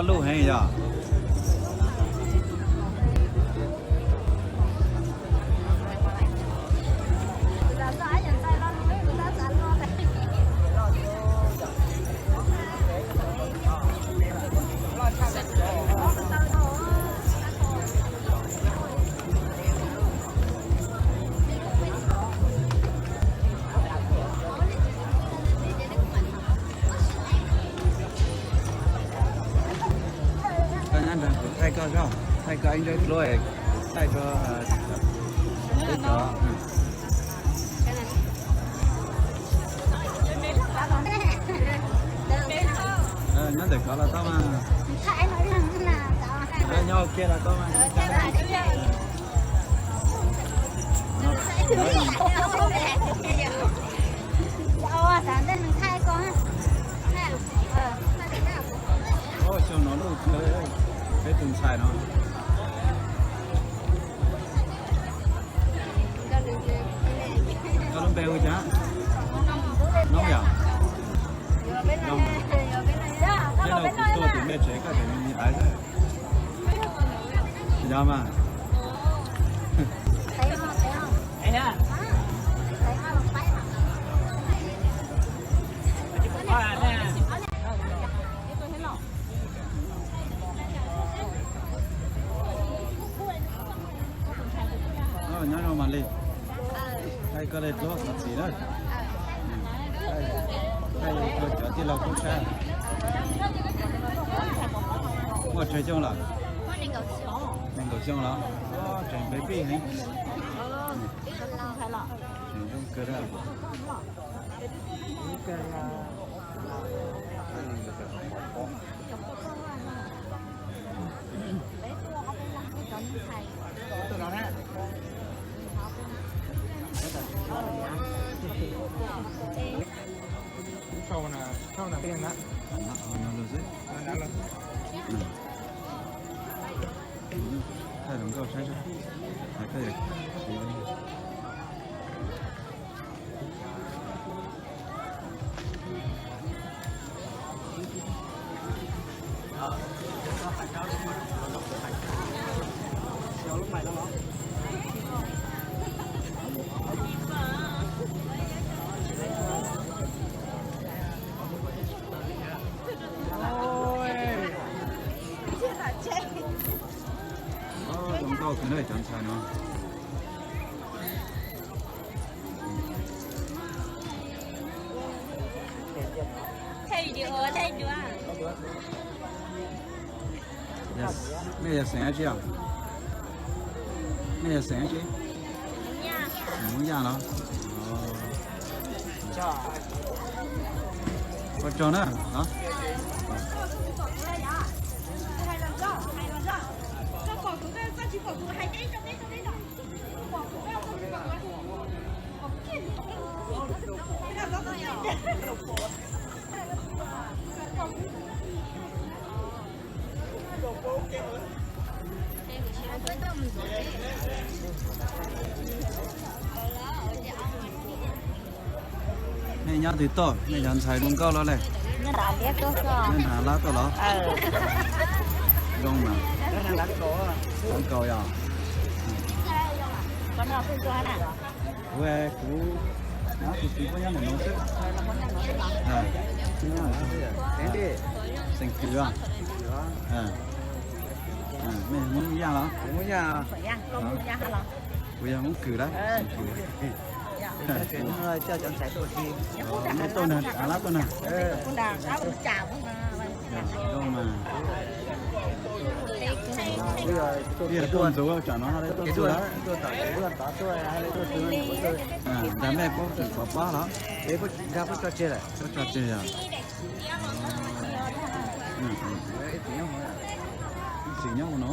Lub heev yog. Koj nyob nrog kuv thaij koj zog, thaij koj ib nrab dluab, thaij rau peb cov. Nyob ntawm kov los tau mas. Nyob ua ke los tau mas. Xyoo no lub, peb tus ntxhais no. Koj lub npe hu cas? Noob yom? Noob. Thiab no kuv tuaj tim nej tsev koj tseem me me aiv xwb. Yog mas. Nyob zoo Mam Lis, thaij koj li dluab qhov txiv na. Thaij rau cov tij laug tub sab. Muaj tsawg xyoo lawm? Nees nkaum xyoo lawm. Tseem peb pij heev. Tseem zoo kawg. Thaij hluas nkauj saib, hais koj yog. Zoo nkauj kawg na cov ntxhais no. Nej yog xeem dab tsi os? Nej yog xeem dab tsi? Hmoob Yaj los? Ua tsaug na. Nej nyob twg tuaj, nej cov ntxhais zoo nkauj los le? Nej hnav lab tuaj los? Zoo mas. Kaus yog. Kuv, kuv, kuv txiv puab nyob ntawm no xwb. Xeem Kwm. Nej Hmoob Yaj los? Kuv yog Hmoob Kwm lawm. Nej tuaj nag, lab tuaj nag. Tuaj ntxov tsam no tuaj txug lawm. Nrog nej puab tseem pov pob los? Puab tso tseg yog. Ib txwm nyob ua no.